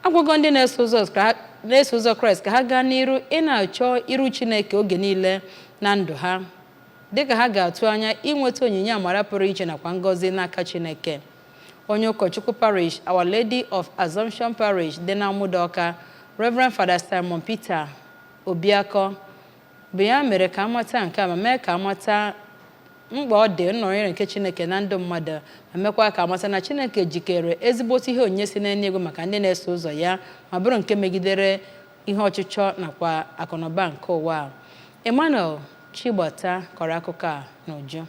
Agwago ndị na-eso ụzọ Kraịst ka ha gaa n'iru ị na-achọ iru Chineke oge niile na ndụ ha, dịka ha ga-atụ anya inweta onyinye amara pụrụ iche nakwa ngọzi n'aka Chineke. Onye ụkọchukwu parish Our Lady of Assumption Parish dị na Ụmụdọka, Reverend Father Simon Peter Obiakọ, bụ ya mere ka amata nke a ma mee ka amata mkpa ọ dị nnọnyere nke Chineke na ndụ mmadụ, ma mekwa ka amata na Chineke jikere ezigbote ihe onyinye si n'eluigwe maka ndị na-eso ụzọ ya, ma bụrụ nke megidere ihe ọchịchọ nakwa akụnụba nke ụwa a. Emmanuel Chigbata kọrọ akụkọ a n'uju.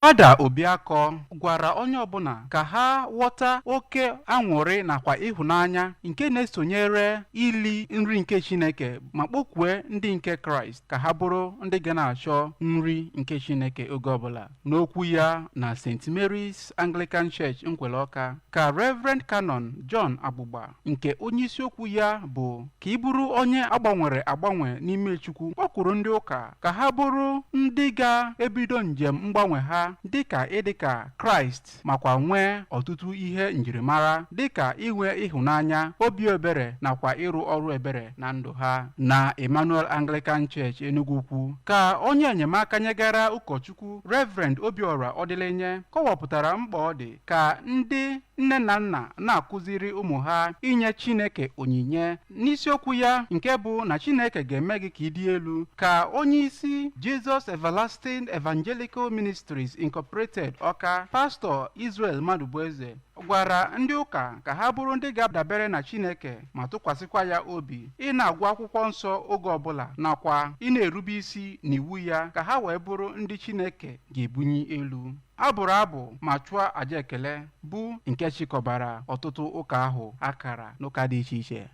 Fada Obiakọ gwara onye ọbụla ka ha ghọta oke aṅụrị nakwa ịhụnanya nke na-esonyere ili nri nke Chineke, ma kpọkwue ndị nke Kraịst ka ha bụrụ ndị ga na-achọ nri nke Chineke oge ọbụla. N'okwu ya na St. Mary's Anglican Church, Nkwele Ọka, ka Reverend Canon John Agbụgba, nke onyeisi okwu ya bụ ka ị bụrụ onye agbanwere agbanwe n'ime Chukwu, kpọkwuru ndị ụka ka ha bụrụ ndị ga-ebido njem mgbanwe ha dịka ịdịka Kraịst, makwa nwee ọtụtụ ihe njirimara dịka inwe ịhụnanya, obi ebere nakwa ịrụ ọrụ ebere na ndụ ha. Na Emmanuel Anglican Church, Enugu Ukwu, ka onye enyemaka nyegara ụkọchukwu, Reverend Obiora Ọdịlenye, kọwapụtara mkpa ọ dị ka ndị nne na nna na-akụziri ụmụ ha inye Chineke onyinye. N'isiokwu ya nke bụ na Chineke ga-eme gị ka ị dị elu, ka onye isi Jesus Everlasting Evangelical Ministries Incorporated, Ọka, Pastọ Israel Madubueze, gwara ndị ụka ka ha bụrụ ndị ga-adabere na Chineke ma tụkwasịkwa ya obi, ị na-agụ akwụkwọ nsọ oge ọbụla nakwa ị na-erube isi n'iwu ya, ka ha wee bụrụ ndị Chineke ga-ebunyi elu. Abụrụ abụ ma chụọ àjà ekele bụ nke chịkọbara ọtụtụ ụka ahụ akara n'ụka dị iche iche.